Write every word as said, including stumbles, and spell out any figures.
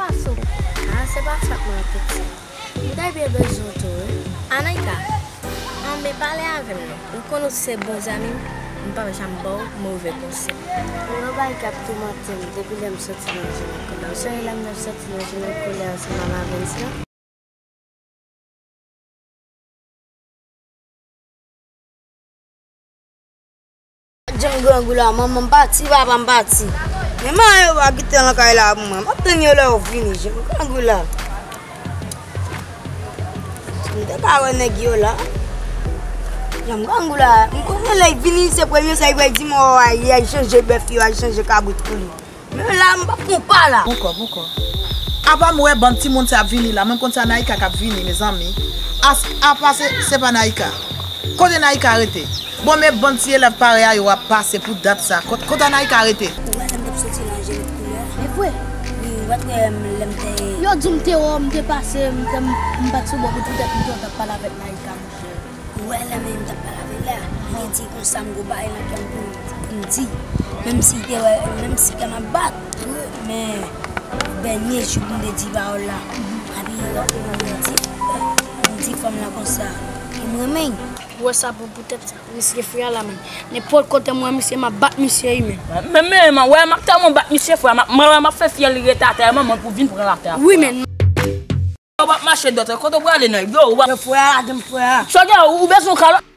Fason. Ah, se pa fòt mwen, pitit. M ta byen bezwen w tou, wi. Anaïka, ann pale avè m non. Ou konn ou se bon zanmi m, m p ap janm ba w move konsèy. Ou yon bagay k ap toumante m depi lè m soti nan jounen koulè. Ou sonje lè m t ap soti nan jounen koulè ansanm avè Vens lan? Jan grangou la, manman m pati, papa m pati. Men mayo pa kite l nan kay la pou mwen. M ap tann yo lè yo vini, jan grangou la. M te ka wè nèg yo la. Jan grangou la, m konnen lè y vini, se premye sa y pral di m, o, ay, ay chanje bèf yo, ay chanje kabrit pou li. Men la, m p ap pran pa la. Ponkò, ponkò. Apa m wè bann timoun sa ap vini la, mwen konn se Anaïka k ap vini, mezanmi. As, apa se, se pa Anaïka. Kote Anaïka rete? Bon, men bann ti elèv parèy a yo ap pase pou dat sa. Kot, kote Anaïka rete? Ou wè lè m t ap soti nan Angelik koulè a? E vre? Wi, ou pa t wè m, lè m te Yo di m te wè w, m te pase, m te, m pa t sou bò, poutèt m te wè w t ap pale avèk Anaïka. Ou wè lè menm m t ap pale avè l la, m te di konsa m gon bagay nan kè m pou, pou m di. Menm si te wè, menm si kè m ap bat, wi, men dènye jou pou m te di pawòl la. Epi m di, m di fanm lan konsa, ke m renmen l. Ou wè sa bon poutèt sa, riske frè a la menm. Nenpòt kote m wè misye, m ap bat misye wi menm. Men, men, men, wè, m ap tèlman bat misye frè, m ap, mwen wè m ap fè fyèl li rete atè, manman pou vin pran l atè. Wi, men. Ou p ap mache dòt, kote w prale nèg yo, ou p ap Yo, frè a, lage m frè a. Chòdè, ou, ou bezwen yon kalòt?